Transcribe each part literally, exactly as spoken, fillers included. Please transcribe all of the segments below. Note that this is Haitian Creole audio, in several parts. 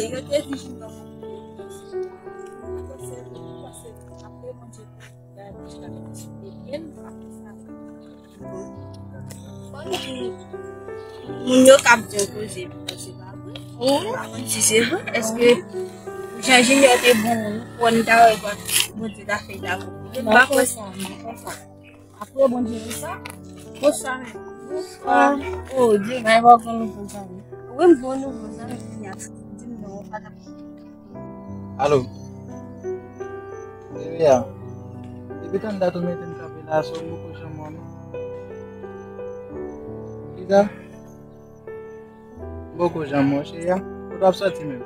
Yo te di Junior konn peye. Mwen panse, mwen panse apre Bondye, Bondye ap ede l, apre sa, moun yo k ap di yon koze, se pa vre. Ou pa konn si se vre. Èske jan Junior te bon, ou konn ta wè kòman Bondye ta fè l ta bon. M pa kwè sa, m pa kwè sa. Apre Bondye di sa. Bonswa, men. Bonswa. Oh, Dye, bay bò kon nouvo zanmi. Wi, m bon nouvo zanmi, kounye a, di m non, ou pa t ap. Alo. Bebe a. Depi tann dat ou mete m kanpe la, se ou m poko janm wè non. Kisa? M poko janm wè w, cheri a. Kote w ap sòti menm?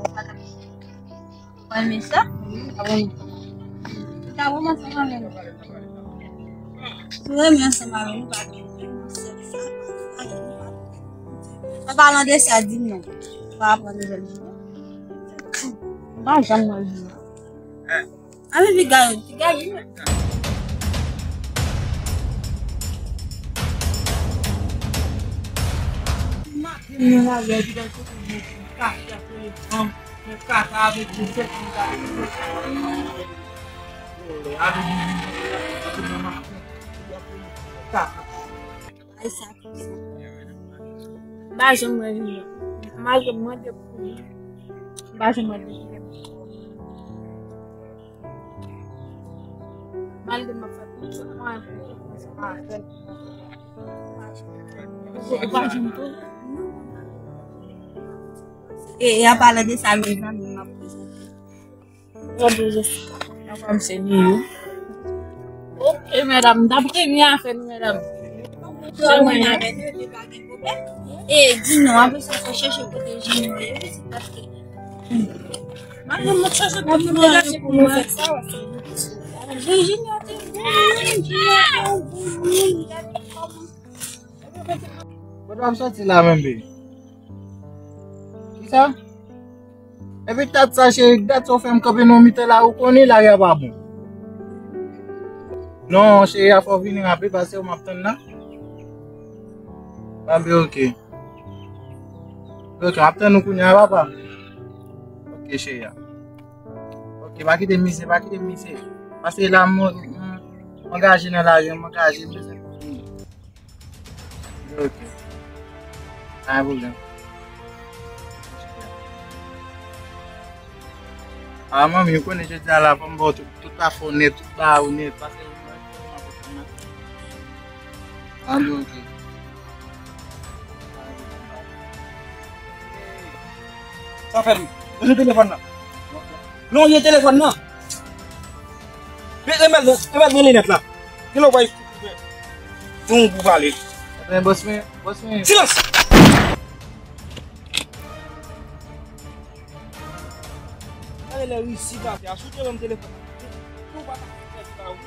Ou renmen sa? Ou ta renmen ansanm avè nou? Si w renmen ansanm avè nou, pa gen pwoblèm, sèl sa. An palan de sa, di m non. Ou pa pran nouvèl Junior? M pa janm wè Junior. Ann piga yo, piga yo. Maten nan lalè, piga yo kote mwen pou kache ak telefòn, men kaka avèk de tèt mwen ta. Avèk de tèt mwen maten, kaka. Ay, sa ki sa? M pa janm wè Junior. Malgre m mande pou li, m pa janm wè Junior. Malgre m ap fè tout mwayen pou m fè ansanm avè l. Ou pa janm tou? E, e an palan de sa, mezanmi, m ap prezante. Mwen byen Jessica. Nan fòm se Niyou. Ok, medam, m t ap renmen afè nou, medam. Se mwen menm. E, di non, apre sa, fò chèche kote Junior ye, wi, se paske. Mwen menm, mwen chèche kote mwen ye pou mwen. Junior te bon, Junior te yon bon moun, gade kòman. Kote w ap sòti la menm, bebe? Kisa? Epi dat sa, cheri, dat sa w fè m kanpe nan mitan la, ou konnen lari a pa bon. Non, cheri, a fò w vini rapid, paske ou m ap tann la. Ba, bebe, ok. Ok, m ap tann ou kounye a, papa. Ok, cheri a. Ok, pa kite m misye, pa kite m misye. Paske la, m, m, m angaje nan lari a, m angaje, m bezwen pou fini. Ok. Pa gen pwoblèm. A, manmi, ou konnen jodi a la, fò m ba w tout, tout afè w nèt, tout bagay ou nèt, paske ou mwen, ou mwen, ou mwen. Ann, ok. Sa fè m. Ranje telefòn nan. Non, ranje telefòn nan. Remèt mwen, remèt mwen linèt la. Kilè w bay. Yon pou pale. Ebyen, bòs mwen, bòs mwen. Silans! Gade lè risi pa fè a, sou te ban m telefòn. Ou pa ta fè sa, wi.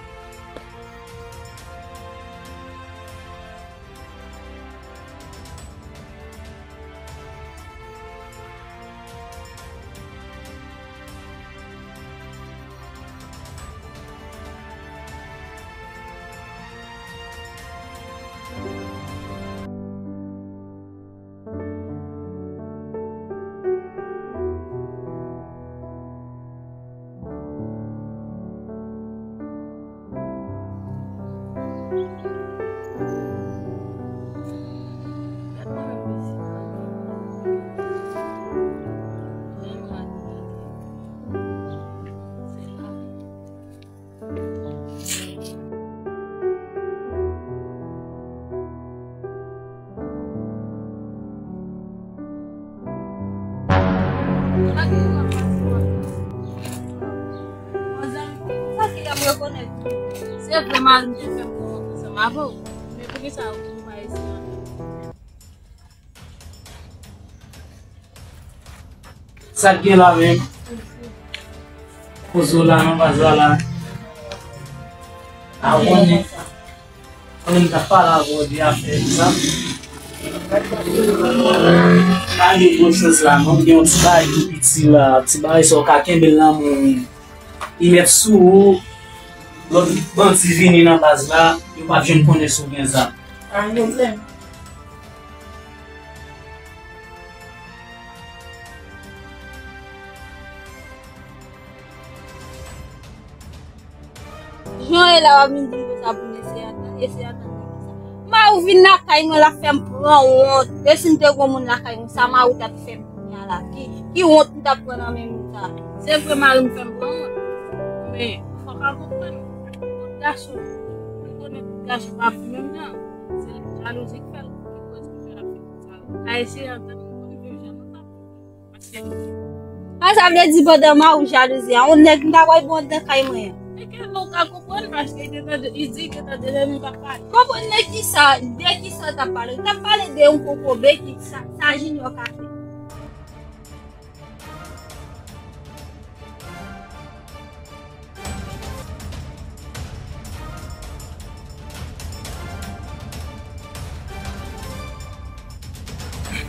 Se vre, mari m te fè m pran ansanm avè w. Men poukisa ou pa isi an? Sa k gen la menm? Koze w la nan baz la la. A konnen. Konnen m t ap pale avè w de afè sa. Pa gen gwo chans la non, gen yon ti bagay tou piti la, ti bagay sa w ka kenbe l nan men w. Li mèt sou ou, lòt bandi vini nan baz la, yo p ap janm konnen si w gen zam. Pa gen pwoblèm. Jan w ye la w ap vin di m konsa pou m eseye antann, eseye antann de kisa? Mari w vin lakay mwen l ap fè m pran wont. E si m te gon moun lakay mwen, sa mari w t ap fè m kounye a la? Ki, ki wont m t ap pran nan men moun sa? Se vre mari m fè m pran wont. Men, fò w ka konprann, tout gason, nou konnen tout gason pa pou menm jan. Se jalouzi k fè l, ki koz ki fè l ap fè konsa. Ka eseye antann nou pou nou viv jan nou ta vle. Paske. A, sa vle di pandan mari w jalouzi a, yon nèg m ta pral pran anndan kay mwen an. E ke lè w ka konprann, paske li te tande, li di li te tande de nou k ap pale. Konprann de kisa, de kisa w t ap pale? Ou t ap pale de yon kokobe ki sa, sa Junior ka fè.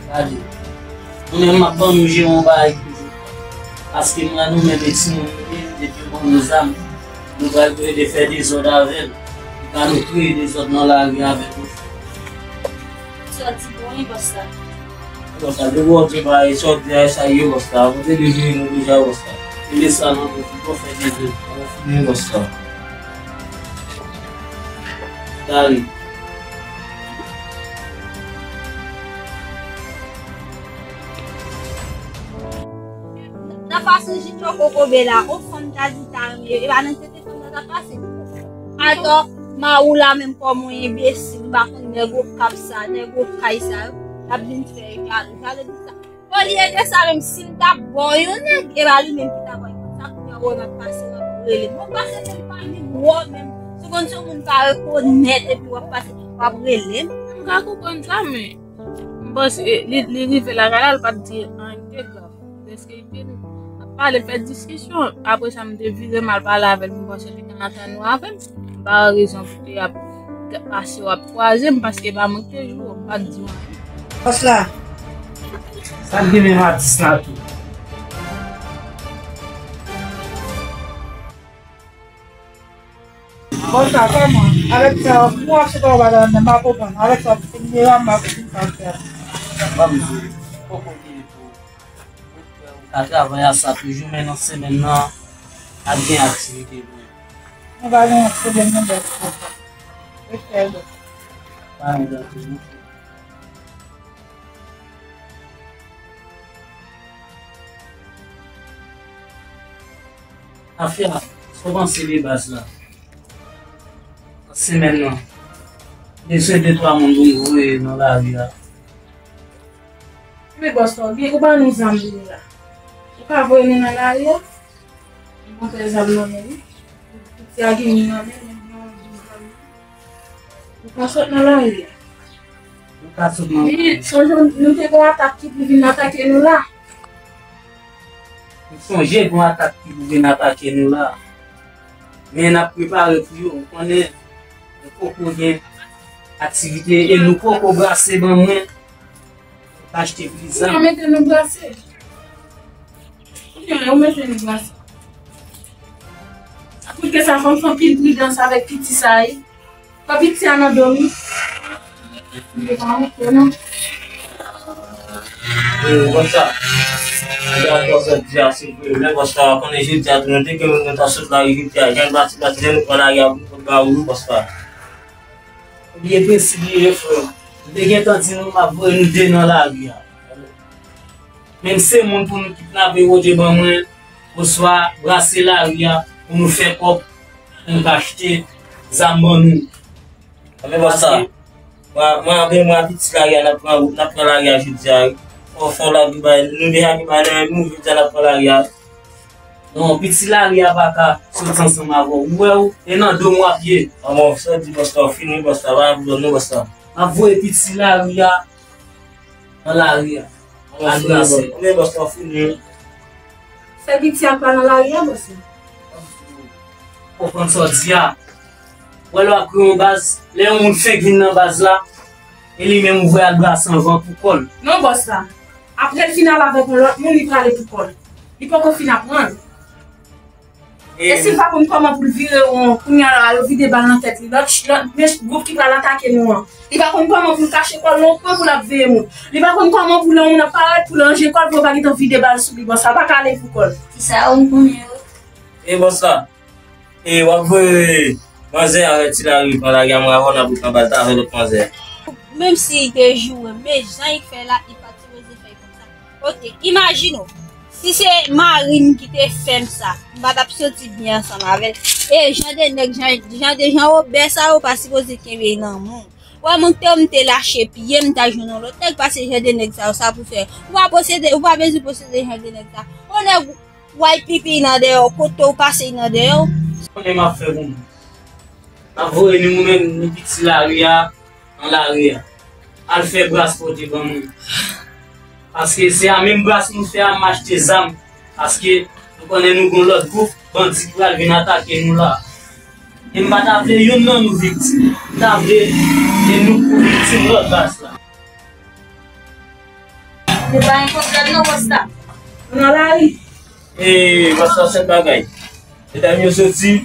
Gade, mwen menm m ap ban nou jere yon bagay toujou. Paske m wè nou menm e timoun nou ye, depi yo ban nou zam, nou pral plede fè dezòd avè l. Pou ka nou kreye dezòd nan lari avèk nou. Sa w di bon wi, bòs la. Bòs la, depi w di bagay sa w di a, sa ye, bòs la. Bon, te devye nou deja, bòs la. Kenbe sa nan men w, fouko fè kenze. Fini, bòs la. Dale. Nan fason Junior kokobe la, o fanm ta di ta renmen, e pa nan tete fanm nan ta pase. Atò, mari w la menm kòm yon enbesil, li pa konn nèg Okap sa, nèg Okay sa yo, l ap vin fè jalou. Jalou di sa. Olye de sa menm, si m ta ba w yon nèg, e pa li menm ki ta ba w. Sa kounye a w wè m ap pase, w ap rele m. Mwen pase se li pa vin wè w menm. Si w konn se yon moun pa rekonèt epi w ap pase, w ap rele m. M ka konprann sa, men m panse li, li rive lakay la, li pa t di anyen de grav. Dèske li vin, n ap pale, fè diskisyon. Apre sa, m te vire m al pale avè l, m panse li te antann ou avè l. M pa wè rezon pou te ap pase w ap kwaze m, paske e pa mwen ki te joure w, m pa t di w anyen. Bòs la, sa t gen menm a dis la tou? Bòs la, kòman? Avèk sa, mwen ap chita w bagay la, m pa konprann. Avèk sa, w ap fin de la, m ap fin sa fè. Ban m di w, poko gen pou ou ka travay a sa toujou, men nan semèn nan, ap gen aktivite pou ou. Mwen pa gen pwoblèm nan bòs la. Respè bòs. Pa gen pwoblèm. Afè a, sa w panse de baz la? Semèn nan, bezwen de twa moun pou m voye nan lari a. Men bòs la, ou byen, ou ba nou zam pou nou la. Ou ka voye nou nan lari a? Ou kontre zam nan men li. Piti a gen li nan men li, li gen yon douz zam. Ou ka sot nan lari a. Ou ka sot nan lari a. Men, sonje nou te gen yon atak ki pou vin atake nou la. Ou sonje gen yon atak ki pou vin atake nou la. Men n ap prepare pou yo. Ou konnen, nou poko gen aktivite e nou poko brase ban mwen. Achte plis zam. Ou mete nou brase. Ou mete nou brase. Koute sa, fò m fè anpil pridans avèk piti sa, wi. Fò piti a nan do m, wi. Li pa monte, non. Ee, konsa. Gade kòman sa di a, se vre. Men konsa, konnen jodi a, tou nou te gen moun nan ta sot lari jodi a. Jan l pati, pati, lè nou pran lari a, pou nou ba ou, konsa. Oubyen prensip li ye, frè m. M te gentan di nou m ap voye nou de nan lari a. Menm se moun pou nou kidnape, voye ban mwen, oswa brase lari a pou nou fè kòb, pou nou ka achte zam ban nou. Anben bòs sa, mwen, mwen, anben mwen, piti lari a, n ap pran wout, n ap pran lari a jodi a, wi. Fò, fò lari bay, nou deja gen bagay nan men nou, jodi a n ap pran lari a. Non, piti lari a pa ka soti ansanm avè w. Ou wè w, e nan do m w ap ye. An bon, sa di bòs la, w fini bòs la, pa gen pwoblèm non bòs la. M ap voye piti lari a nan lari a. An bon, fini bòs la, w fini. Fè piti a pa nan lari a, bòs la. Konprann sa w di a. Wè lè w ap kreye yon baz, lè yon moun fenk vin nan baz la, e li menm ou voye al brase anvan pou kò l. Non, bòs la. Apre l fin al avèk yon lòt moun, li prale pou kò l. Li poko fin aprann. E si l pa konn kòman pou l vire won, kounye a la, yo vide bal nan tèt li. Lòt, lòt, men gwoup ki pral atake nou an. Li pa konn kòman pou l kache kò l nan yon kwen pou l ap veye moun. Li pa konn kòman pou lè yon moun ap parèt, pou l ranje kò l, pou yo pa gentan vide bal sou li. Bòs la pa ka ale pou kò l. Ti sa yo m konnen yo. E bòs la. E w ap voye manzè avè ti lari pran lage a, mwen avè w n ap ret anba l ta avè lòt manzè. Menm si li te joure, men jan li fè la, li pa t sipoze fè l konsa. Oke, imajine w, si se mari m ki te fè m sa, m pa t ap santi byen ansanm avè l. E jan de nèg, jan, jan de jan obè sa yo pa sipoze kenbe nan men w. Wè, mwen te, m te lache pye, m ta jwenn yon lòt nèg pase jan de nèg sa yo, sa pou fè. Ou pa posede, ou pa bezwen posede jan de nèg sa. Yon nèg w al pipi nan dèyè w, kote w pase nan dèyè w. Konnen m ap fè pou nou. M ap voye nou, nou menm, nou ki ti lari a, nan lari a. Al fè bras pote ban mwen. Paske se a menm bras nou fè a, m achte zam. Paske nou konnen nou gon lòt gwoup bandi ki pral vin atake nou la. E m pa ta vle youn nan nou viktim. M ta vle ke nou pou viktim lòt bas la. Nou pa gen pwoblèm non, Rosta. Nou nan lari. E, Rosta, sèl bagay. Medam yo soti.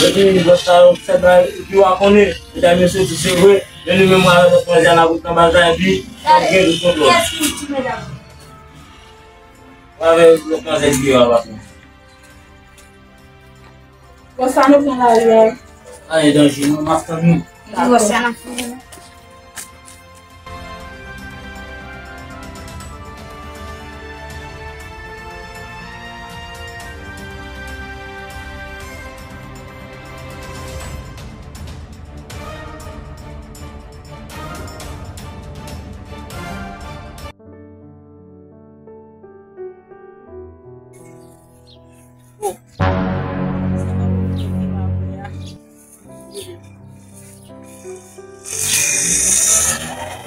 Epi, Rosta, sèl bagay. Epi, w a konnen. Medam yo soti, se vre. Men nou menm, w a wè lòt manzè a, n a bout nan bagay, epi, n ap gen tout kontwòl. Kiyès ki ti medam? W a wè lòt manzè ki deyò a, pa konn. Konsa nou pran lari a. Pa gen danje non, m ap tann nou. Dakò. Konsa n ap fini. Bon. Sa pa pou mwen, se pa vre a.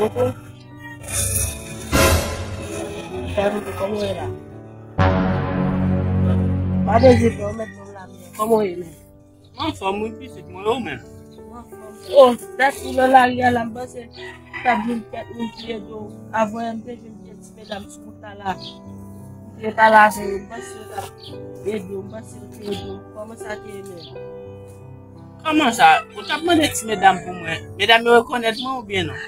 Koko. Kòman w ye la? Pa dezipe, ou mèt ban m lamen. Kòman w ye menm? M anfòm wi pitit mwen, ou menm? M anfòm. Oh, dat ou nan lari a la, m panse t ap vin kèk moun ki ede w. Avanyè m te jwenn kèk ti medam sou wout la la. M te pale avè yo, m panse yo t ap ede w, m panse yo te ede w. Kòman sa te ye menm? Kòman sa? Ou t ap mande ti medam pou mwen? Medam yo rekonèt mwen oubyen non?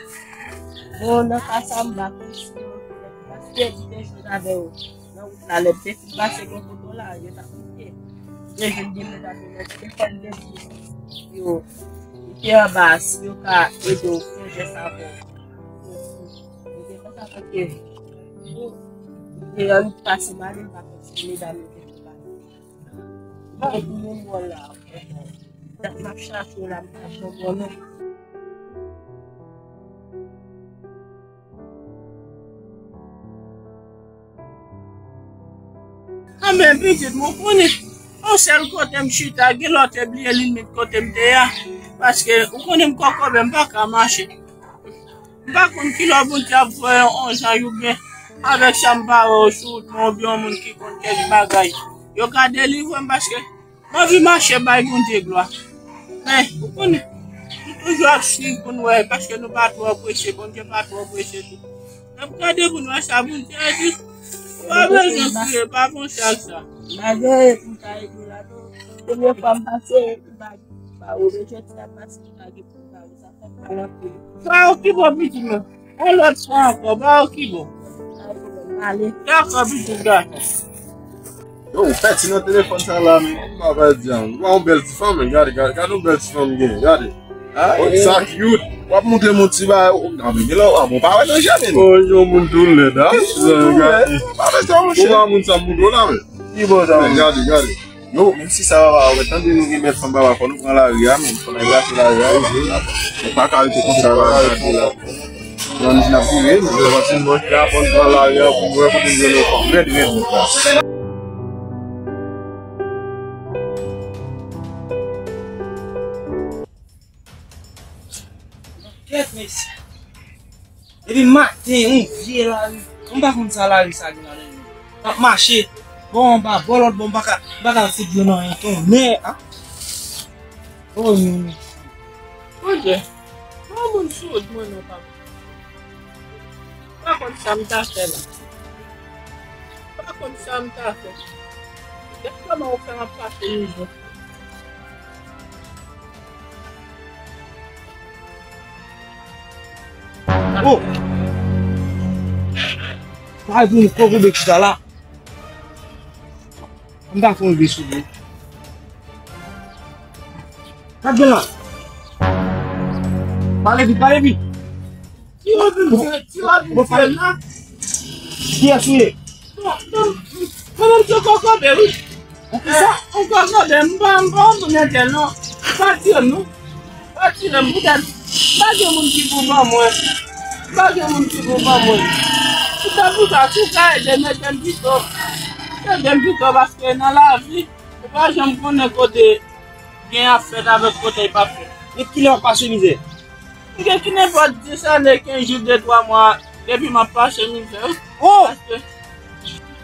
Bon, nan ka sa, m pa konn si yo rekonèt ou, paske m te jwenn avè yo nan wout la, lè m te fin pase bò kote w la, yo t ap moute. M te jwenn de medam yo nan telefòn, m te di yo, yo te anba a, si yo ka ede w fè jès avè w. Yo te konsa, paske yo te annik pase m ale, m pa konn si medam yo te konn pale. M pa retounen m wè w la ankò. Dat m ap chache w la, m pa janm wè w non. Anben, pitit mwen, ou konnen, yon sèl kote m chita, gen lè w te bliye limit kote m te ye a. Paske, ou konnen m kòkòbe, m pa ka mache. M pa konn kilè Bondye ap voye yon zanj oubyen avèk sa m pa wè yo sou wout mwen oubyen yon moun ki konn kèk bagay. Yo ka delivre m paske m anvi mache bay Bondye glwa. Men, ou konnen, nou toujou ap swiv pou n wè, paske nou pa twò prese, Bondye pa twò prese tou. N ap gade pou n wè sa Bondye a di. Ou pa bezwen kriye, pa panse ak sa. M pa gen anyen pou m ta ede w la non. Premye fwa m pase, m pa, m pa wè, men jodi a m pase, m pa gen pou m ba ou sa. Pa okipe w pitit mwen. Yon lòt fwa ankò, pa okipe w. Dakò, pitit gason. Yo, ou pèdi nan telefòn sa la, men. Ou pa pèdi an. Ou pa yon bèl ti fanm, men. Gade, gade, gade yon bèl ti fanm gen, gade. Ah, sa cute. W ap montre m yon ti bagay. Ah, men, gen lè, ah, bon, pa wè nan je, men. Oh, yon moun tou lèd, ah. Gade. Pa fè sa, monchè. Ou pa moun sa m montre w la, men. Ki bò sa, men, gade, gade. Yo, menm si sa papa, ou tande nou gen bèl fanm papa, fò nou pran lari a, men fò n al brase lari a, wi. Nou pa ka rete konsa la, la. Nan nou vin ap vire, nou. Yo, Martin, bon, la, fò nou pran lari a pou nou wè kote nou jwenn yon fanm rèd, rèd, la. Kèt, mesye. Depi maten, yon vye lari. M pa konn sa lari sa gen ladan l. M ap mache. Bò anba, bò lòt bò, m pa ka, m pa ka fout jwenn anyen. Tonnè, a. Oh, non, non. Bondye, yon moun sou wout mwen non, papa. M pa konn sa m ta fè la. M pa konn sa m ta fè. Gad kòman ou fè m ap pase mizè. Oh! Sa e pou m kokobe chita la. M ta fè yon vye sou li. Sa k gen la? Pale vit, pale vit. Ti Rodrigue, ti Rodrigue, bon, pale. Kiyès ou ye? Bon, bon, bon, se kokobe, wi. Ou ki sa? Ou kokobe, m pa, m pa yon moun entèl, non. M pa tire, non. M pa tire, m poutèt m pa gen moun ki pou ban mwen. M pa gen moun ki pou ban mwen. Poutèt pou sa, si w ka ede m, ede m pito. Ede m pito, paske nan lavi, ou pa janm konnen kote gen ap fèt avèk kote l p ap fèt. Men kilè w ap pase mizè? M gen ki nenpòt dis ane, kenz jou, de twa mwa depi m ap pase mizè. Oh! Paske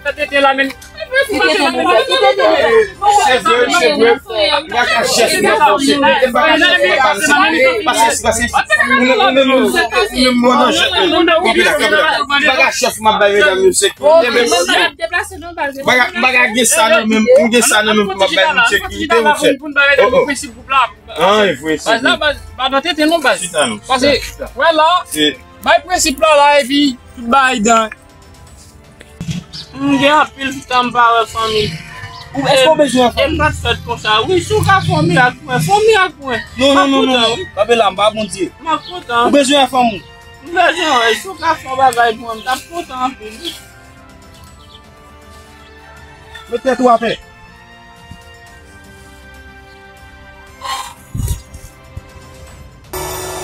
sa tete la menm. Se vre, se vre. M pa ka chèf mwen fòse. M pa ka chèf mwen fòse. Pase, pase, pase. Ou menm, ou menm, ou menm, ou nan jèt mwen. Kanpe la, kanpe la. M pa ka chèf m ap bay medam yo sekirite, men m pa ka, m pa ka gen sa nan men m, m gen sa nan men m pou m ap bay moun sekirite, monchè. Oh, oh. An, e vre, se vre. Baz la, baz, baz nan tete non, baz. Chita non, chita, chita. Paske, wè la, bay prensip la, la, epi tout bagay dan. M gen anpil tan m pa wè fanmi. Ou, èske w bezwen yon fanmi? E m pa t fèt konsa. Wi, si w ka fè yon mirak pou mwen, fè yon mirak pou mwen. Non, non, non, non, non. Kanpe la, m pa Bondye. M ap kontan. Ou bezwen yon fanmi? M bezwen wè, si w ka fè yon bagay pou mwen, m t ap kontan anpil, wi. Met tèt ou atè.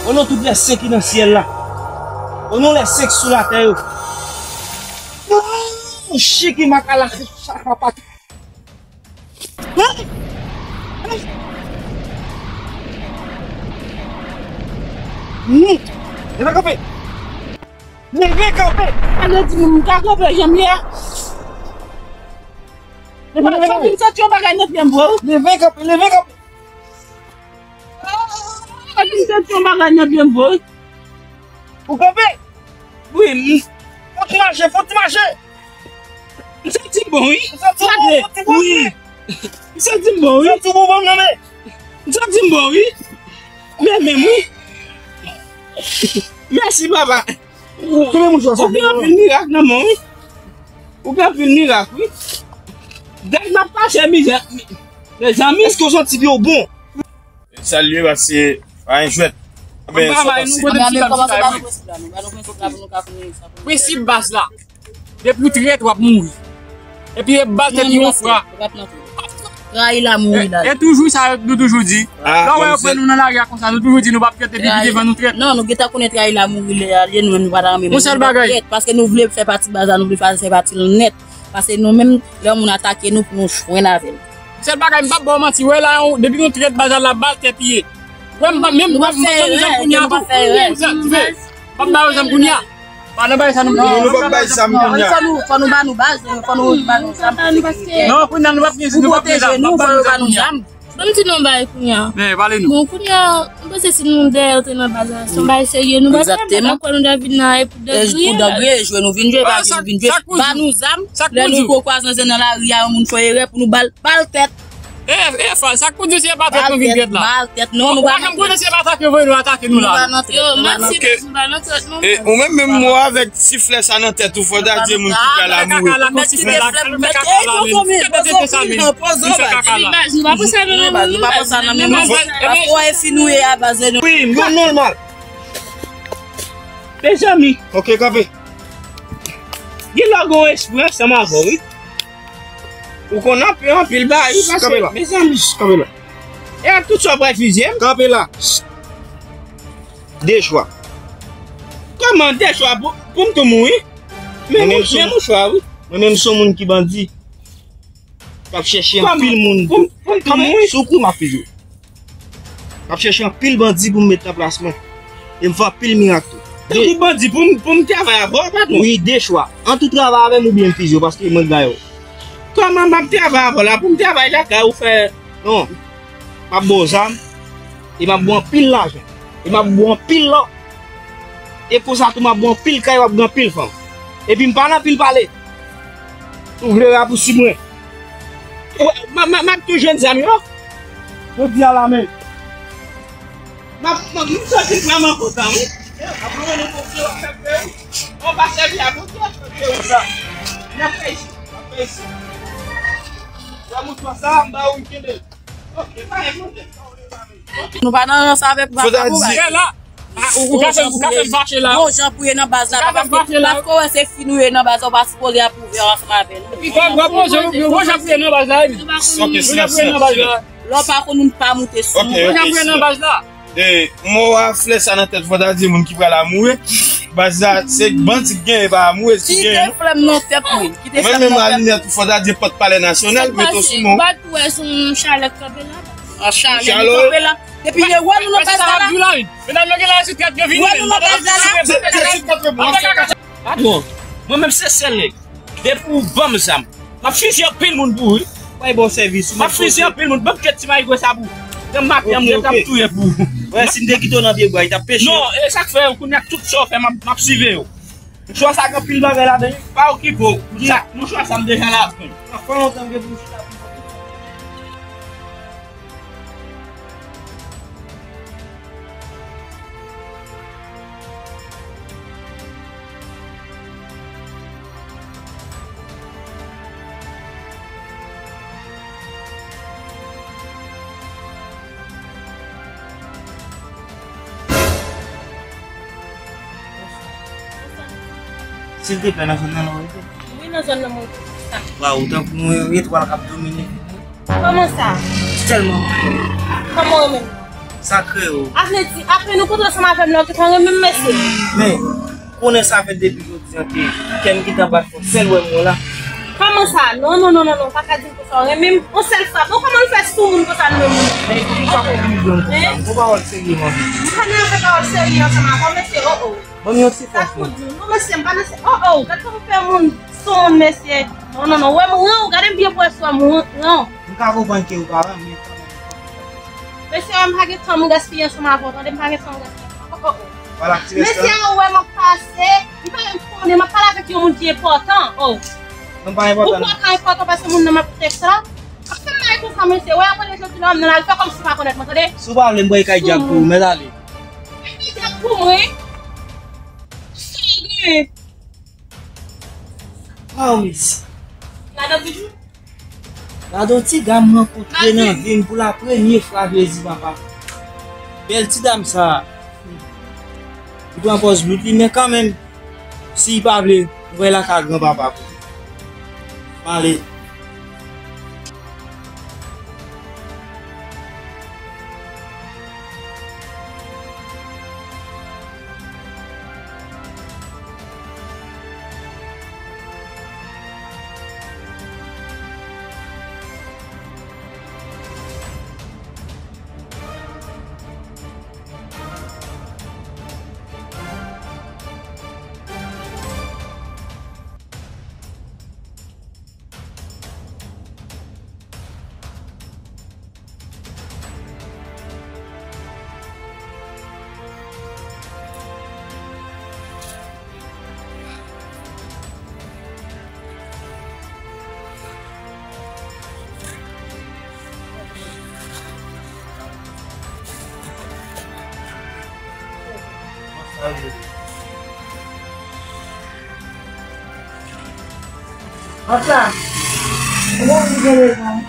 O non tout lè sen ki nan syèl la. O non lè sen ki sou latè yo. Mouche ki makala chapa pati. Leve kanpe. Leve kanpe. Ale di moun m ka kanpe jan m ye a. Leve kanpe. Santi yon bagay nan pye m, bro. Leve kanpe, leve kanpe. Santi yon bagay nan pye m, bro. Ou kanpe? Wi, m. Fò ti mache, fò ti mache. M santi m bon, wi. Ou santi w bon, fò ti mache. Wi. M santi m bon, wi. M santi w bon, non, men. M santi m bon, wi. Men, men, wi. Mèsi, papa. Ou gen anpil mirak nan men w, wi. Ou gen anpil mirak, wi. Dat m ap pase mizè, mezanmi. Èske w santi pye w bon? Salye, paske pa gen jwèt. Ann travay, nou kote ti dam sa yo. Prensip baz la. Depi w trèt, w ap mouri. Epi e bal tèt yon fra. Trayi la mouri la. E toujou sa nou toujou di. Lè w wè yo pran nou nan lari a konsa, nou toujou di nou p ap trèt epi pi devan nou trèt. Non, nou gentan konnen trayi la mouri lè a, nou menm nou pa ta renmen moun trèt. Yon sèl bagay. Paske nou vle fè pati baz la, nou vle fè pati l nèt. Paske nou menm, lè yon moun atake nou, pou nou jwenn avè l. Sèl bagay, m p ap ba w manti, wè la, depi nou trèt baz la, l ap bal tèt li ye. Wè m p ap menm, wè m p ap ba nou zam kounye a tou. M p ap ba yo zam kounye a. Pa nan bagay sa non. Non, nou p ap bay zam kounye a. Fò nou, fò nou ba nou baz, fò nou ba nou zam. Non, kounye a nou p ap gen, nou p ap gen zam, n ap ba nou zam kounye a. Ban m di nou yon bagay kounye a. Men, pale nou. Bon, kounye a, m panse si nou dèyè yo te nan baz la, se yon bagay serye nou pa t fè, m pa ta kwè nou ta vin nan e pou dan griye. Pou dan griye, jwe nou vin jwe, pa jwe nou vin jwe. Ba nou zam, lè nou poko a zanzè nan lari a, yon moun fè erè pou nou bal, bal tèt. E, e, fal, sa k pou di se pa tèt nou vin trèt la. Bal tèt, non, nou pa janm konnen se pa atake yo voye nou atake nou la. Yo, manti, nou pa nan trèt non. E, ou menm, menm mò avèk siflè sa nan tèt ou, fò ta di moun ki pral la mouri. Kaka la, kaka la, kaka la, men. Kaka la, men. Kaka la, men. Baz, nou pa pran sa nan men nou. Paske w wè fi nou ye a, baz, nou. Wi, m gon nòmal. Mezanmi. Ok, kanpe. Gen lè w gon espri ansanm avè w, wi. Ou konn anpe anpil bagay, wi, paske, mezanmi. Kanpe la. E ak tout sa w pral fizye m? Kanpe la. De chwa. Kòman de chwa pou, pou m tou mouri? Men mouchwa, wi. Mwen menm se yon moun ki bandi. K ap chèche anpil moun. Pou m, pou m tou mouri? Sou kou m ap fizye w. M ap chèche anpil bandi pou m met nan plas mwen. E m fè anpil mirak tou. Tankou bandi pou m, pou m travay avè w, patwon? Wi, de chwa. Ant ou travay avè m oubyen m fizye w, paske mwen k gaye w. Kòman m ap travay avè w la? Pou m travay lakay ou fè. Non. M ap ba w zam. E m ap ba w anpil lajan. E m ap ba w anpil lò. E konsa tou m ap ba w anpil kay, w ap gen anpil fanm. Epi m pa nan anpil pale. Si w vle rapousiv mwen. M, m, m ap tou jwenn zam yo. Jodi a la menm. M ap, m, m santi m vrèman kontan, wi. Apre nou konfye w ap fè, wi. Ou pa sèvi a Bondye, w ap fè, wi, sa. N ap fè isi, n ap fè isi. Sa moun fè sa, m ba ou kenbe l. Nou pa nan rans avèk baz la pou baz. Ou ka fè m fache la. Bon jan pou ye nan baz la, paske w wè se fi nou ye nan baz la, ou pa sipoze ap ouvè ansanm avè nou. Bon jan pou ye nan baz la. Ok, silans, silans. Lè w pa konn, nou pa moute sou nou. Bon jan pou ye nan baz la. E, mo a flè sa nan tèt, fò ta di moun ki pral amoure. Baz la, se bandi ki genyen, pa amoure ki genyen. Kite flè m nan tèt mwen. Kite flè m nan tèt mwen. Mwen menm, a linèt, fò ta di pòt Palè Nasyonal, mete w sou non. Bat pou wè se yon chalè k kanpe la. An chalè li kanpe la. Depi ye wè nou nan baz la la. Medam yo gen la, se tèt yo vini. Wè nou nan baz la la. Patwon, mwen menm se sèl nèg. Depi ou ban m zam, m ap fizi anpil moun pou ou, wi. Bay bon sèvis. M ap fizi anpil moun. Ban m kèt ti mayigwe sa pou ou. Granm maten an, m t ap touye pou ou. Wè, si m te kite w nan pye bwa, li t ap peche. Non, e sa k fè, kounye a tout sa w fè, m ap, m ap siveye w. Mouchwa sa gen anpil bagay ladan, wi. Pa okipe w. Mouchwa sa, mouchwa sa m deja lavan. Sa fè lontan m gen pou m chita pou m. Silteplè, nan zòn nan w rete? Wi, nan zòn nan mwen rete. Waw, tankou yon etwal k ap domine. Kòman sa? Tèlman mwen renmen. Kòman w renmen m? Sa kreye w. A vle di, apre nou kontre ansanm avè m la, ou gentan renmen m, mesye? Men, konnen sa fè depi jodi a ke kè m gentan bat fò, sèl wè m wè w la. Kòman sa? Non, non, non, non, non, pa ka di m konsa, w renmen m yon sèl fwa. Bon, kòman l fè sou moun konsa, l renmen m? Men, ki sa w oblije m konsa? Bon, pawòl serye, man. M pa nan fè pawòl serye ansanm avè w, mesye, o, o. Ban m yon ti fòs, non. Sa k pou di w? Non, mesye, m pa nan se, o, o, gad kòman w fè moun sou moun, mesye. Non, non, non, wè m ran w, gade m byen pou wè si w wè m ran w. M ka konprann ke ou pa renmen, men kanmenm. Mesye, wè m pa gen tan m gaspiye ansanm avè w, tande, m pa gen tan m gaspiye ansanm avè w. O, o, o. Mesye, ou wè m ap pase, li pa menm konnen, m ap pale avèk yon moun ki enpòtan, o. Ou kwè w ka enpòtan pase moun nan m ap tèks la? Ap fè m bagay konsa, mesye, wè, apre jodi la, m nan lari, fè kòmsi w pa konèt mwen, tande? Si w pa vle, m pral kay djab pou ou, mèt ale. Kay djab pou mwen? Sa w gen? Waw, mesye. Ladan toujou? Ladan ti gars m rankontre nan vi m pou la premye fwa, Jezi papa. Bèl ti dam sa a. Li pran pòz lout li, men kanmenm, si l pa vle, m voye l lakay granpapa pou li. M ale. Anfla, ou gen rezon.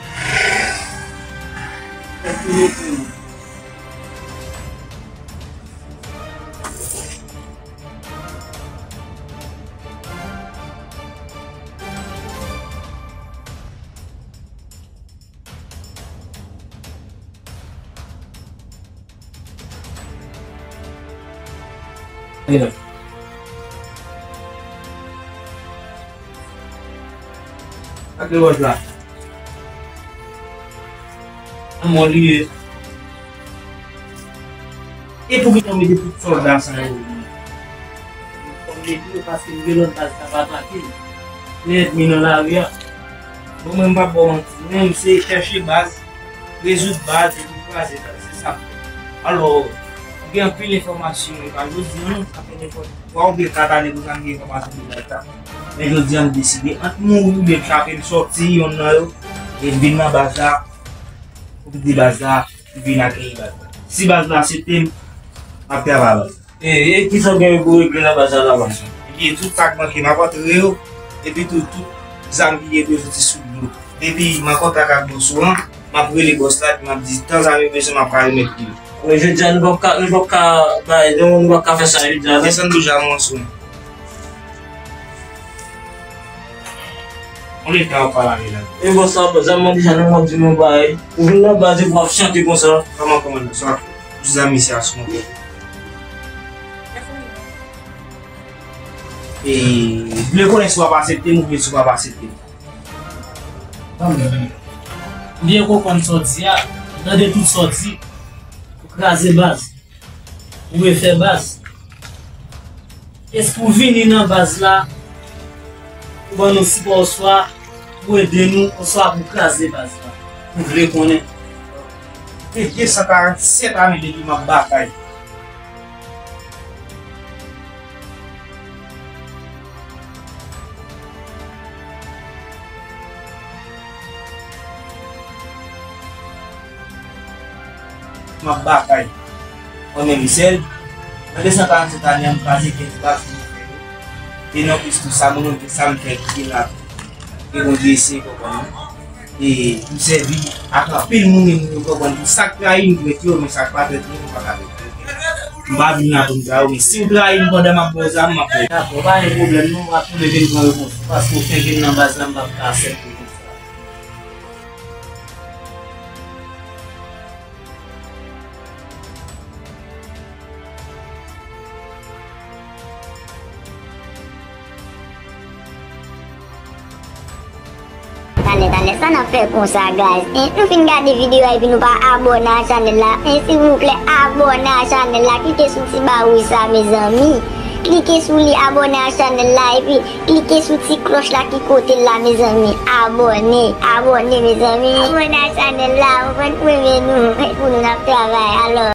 Ak lewòj la. Anmò li ye. E poukisa w mete tout sòlda sa yo? Fò m mete yo paske m gen lòt baz k ap atake m. Gen ènmi nan lari a. Bon, mwen, m p ap ba w manti. Mwen, m se chèche baz, rezoud baz, epi kraze baz. Se sa m fè. Alò, m gen anpil enfòmasyon, e pa jodi a non, sa fè nenpòt twa oubyen kat ane konsa m gen enfòmasyon de baz la. Men jodi a, m deside ant mouri oubyen m chape, m sòti yonn nan yo, e m vin nan baz la, pwofite baz la, vin akeyi baz la. Si baz la aksepte m, m ap travay baz la. E, e kisa w gen pou regle nan baz la, la, baz la? Epi tout sa k manke, m ap antre yo. Epi tou, tout zam ki gen pou yo soti sou m yo. Depi m an kontak ak bòs ou an, M ap rele bòs la, epi m ap di, tan zam yo bezwen, m ap ka remèt li yo. Men jodi a, nou p ap ka, nou p ap ka bay, non, nou p ap ka fè sa jodi a, non. Desann bouch zam ou an sou mwen. Konbyen tan w ap pale avè l la? E bòs la, zam mwen deja nan men w, di mwen bay. Ou vin nan baz epi w ap chante konsa. Kòman, kòmandan, sa w ap fè? Bouch zam misye a sou mwen. E, m vle konnen si w ap aksepte m oubyen si w p ap aksepte m. Tann, m byen konprann sa w di a, m tande tout sa w di. Ou kraze baz. Ou refè baz. Èske ou vini nan baz la pou ban nou sipò oswa pou ede nou oswa pou kraze baz la? M vle konnen. Gen de san karannsèt ane depi m ap batay. M ap batay. Mwen menm sèl, nan de san karannsèt ane an, m kraze kenz baz pou mwen fè yo. E nan plis tou sa, mwen menm, se sa m fè ki gen la. E Bondye se konprann mwen. E m sèvi ak anpil moun, e moun yo konprann tou. Sa k trayi m, m trèt yo, men sa k pa trèt mwen, m pa ka trèt yo. M pa vin la pou m trayi w, men si w trayi m pandan m ap ba w zam, m ap trayi w. Dakò, pa gen pwoblèm non, m ap tounen vin pran repons ou, paske w fenk vin nan baz la, m p ap ka aksepte konsa. Talè, talè, sa n ap fè konsa, guys? En, nou fin gade videyo a epi nou pa abòne a chanèl la. En, silvouplè, abòne a chanèl la. Klike sou ti ba wouj sa, mezanmi. Klike sou li, abòne a chanèl la, epi klike sou ti klòch la ki kote l la, mezanmi. Abòne, abòne, mezanmi. Abòne a chanèl la, ou konprann, pou renmen nou, pou nou n ap travay. Alò.